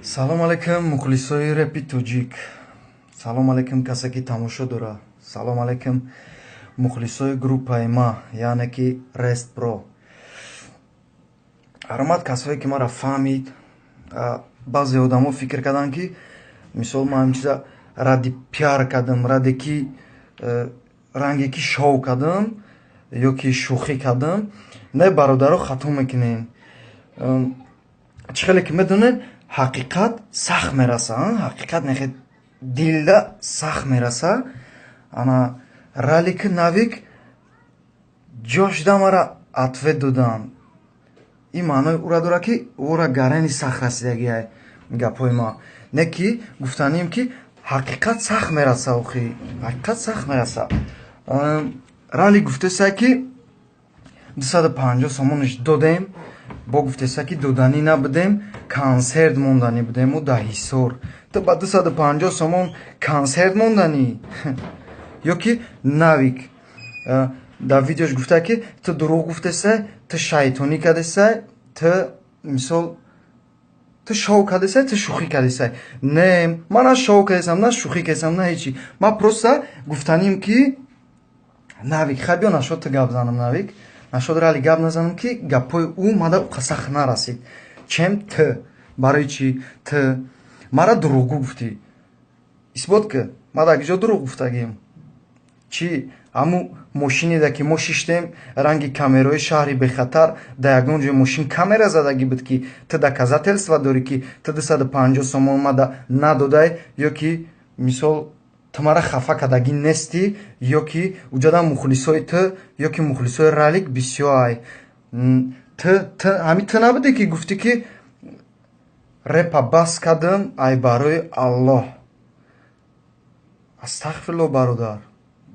Салом алейкум, мухлисои репи тоҷик. Салом алейкум, касе ки тамошо дора. Салом алейкум, мухлисои группаи ма, яъне ки Рест Про. Ҳурмат, касое ки маро фаҳмид. Баъзе одамо фикр карданд, ки мисол ман ҳамин чиза ради пиар кардам, раде ки ранге ки шоу кардам ё ки шӯхӣ кардам. Не, бародаро, хато мекунем. Чӣ хеле ки медонед, ҳақиқат сахт мераса, ҳақиқат нехе дилда сахт мераса. Ана Ралики Навик ҷошда мара ответ доданд. Ин маънои ӯра дорад, ки ӯра гарани сахт расидагиай гапҳои ма. Не ки гуфтанем, ки ҳақиқат сахт мераса, охи ҳақиқат сахт мераса. Рали гуфтеса, ки 250 сомониш додем. Бо гуфтеса, ки доданӣ набудем, консерт монданӣ будему дар Ҳисор. Ту ба 250 сомон консерт монданӣ? Ё ки Навик дар видеош гуфта, ки ту дурӯғ гуфтесай, ту шайтонӣ кардесай, ту мисол ту шоу кардесай, ту шӯхӣ кардесай. Не, ман на шоу кардесам, на шӯхӣ кардесам, на ҳечи. Ман просто гуфтаним, ки Навик, хай, биё, нашод ту гап занам. Навик нашод, Рали гап назанам, ки гапҳои ӯ мада уқа сахт нарасид, чем ту. Барои чӣ ту мара дурӯғгӯ гуфтӣ? Исбот ки ма дар киҷо дурӯғ гуфтагим. Чӣ, ҳамун мошинеда ки мо шиштем, ранги камераҳои шаҳри бехатар, дар ягон ҷои мошин камера задагӣ буд, ки ту доказательства дорӣ, ки ту 250 сомон мада надодай, ё ки мисол ту мара хафа кардагӣ нестӣ, ё ки уҷада мухлисои ту ё ки мухлисои Ралик бисёр ай. Ту ҳамин ту набудӣ, ки гуфтӣ, ки репа бас кардам ай барои Аллоҳ? Астағфирулло, бародар,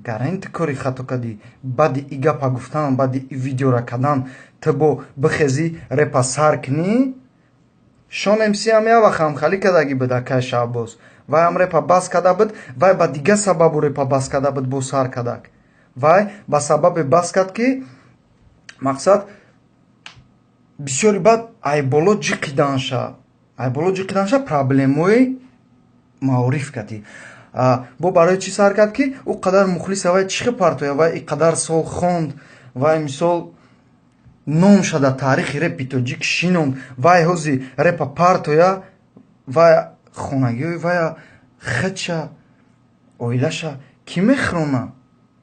гарани ту кори хато кардӣ. Баъди и гапа гуфтан, баъди и видеора кардан, ту бо бихезӣ, репа сар кунӣ. Шон МС ҳам як вақт ҳамхалӣ кардагӣ буд, акай Шаҳбоз. Вай ҳам репа бас карда буд, вай ба дигар сабабу репа бас карда буд, бо сар кардак. Вай ба сабабе бас кард, ки мақсад бисёри баъд айболо ҷиқиданша, айболо ҷиқиданша, проблемаҳои маориф кардӣ. Бо барои чӣ сар кард, ки ӯ қадар мухлиса, вай чӣ хел партоя? Вай и қадар сол хонд, вай мисол номша дар таърихи репи тоҷик шинонд. Вай ҳози репа партоя, вай хонагиҳои вая, худша, оилаша кӣ мехӯрона?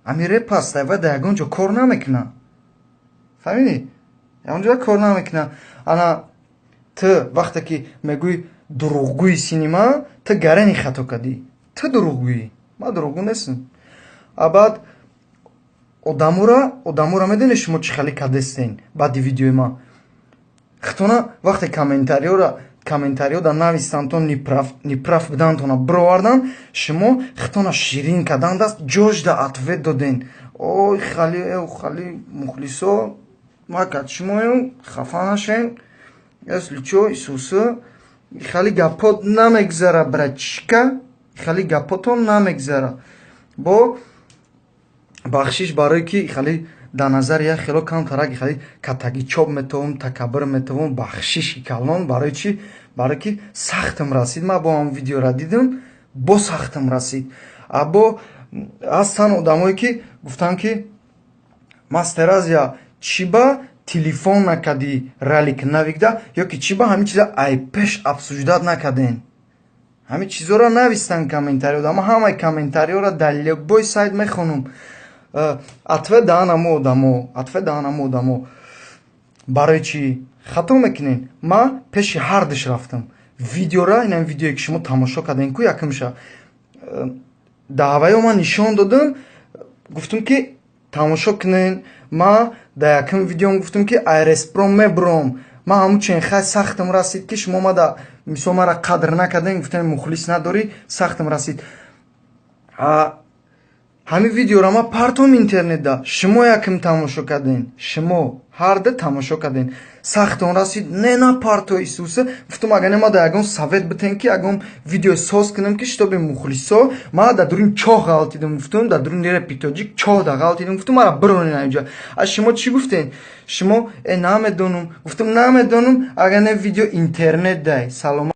Ҳамин реп аста, вай дар ягон ҷо кор намекуна, фаҳмидӣ? Ягон ҷо кор намекуна. Ана ту вақте ки мегӯӣ дурӯғгӯи синима, ту гарани хато кардӣ. Ту дурӯғгӯӣ, ман дурӯғгӯ нестам. А баъд одамора медонед, шумо чӣ хеле кардестен баъди видеои ман? Хитона вақте комментариҳо дар навистантон, неправ будантона бировардан, шумо хитона ширин кардан даст ҷожда ответ доден: ой, хали, хали, мухлисо, ма кад шумоем, хафа нашен, если чо, исусы. Хали гапҳо намегзара, братишка, хали гапҳотон намегзара. Бо бахшиш, барое ки хали дар назари як хело камтараки хали катаги чоп метавон, такаббур метавон. Бахшиши калон. Барои чӣ? Барое ки сахтам расид. Ман бо ҳам видеора дидам, бо сахтам расид. А бо ҳастанд одамое ки гуфтанд, ки Мастеразия, чӣ ба телефон накардӣ Ралик Навикда, ё ки чӣ ба ҳамин чиза ай пеш обсуждать накарден? Ҳамин чизҳоро навистанд комментариҳода. Ман ҳамаи комментариҳоро дар любой сайт мехонам. Ответ даҳан ҳамо одамо, ответ даҳан ҳамо одамо. Барои чӣ хато мекунен? Ман пеши ҳардуш рафтам. Видеора, инам видеое ки шумо тамошо кардем ку, якумша дар ҳаваё ман нишон додам, гуфтам, ки тамошо кунен. Ман дар якум видеом гуфтам, ки ай Респро мебуром. Ман ҳамун ченхай сахтам расид, ки шумо мада мисол мара қадр накардем, гуфтем, мухлис надорӣ. Сахтам расид. Ҳамин видеоро ман партом интернетда, шумо якм тамошо кардем, шумо ҳарду тамошо кардем, сахтон расид. Не, напарто, исуса. Гуфтам, агар не ма да ягон совет битем, ки ягон видео соз кунам, ки чтобы мухлисо. Ма дар дуруни чоҳ ғалтидам, гуфтам, дар дуруни репи тоҷик чоҳ да ғалтидам, гуфтам, мара биронен инҷа. А шумо чӣ гуфтен? Шумо намедонам, гуфтам, намедонам, агар не видео интернет дай салома.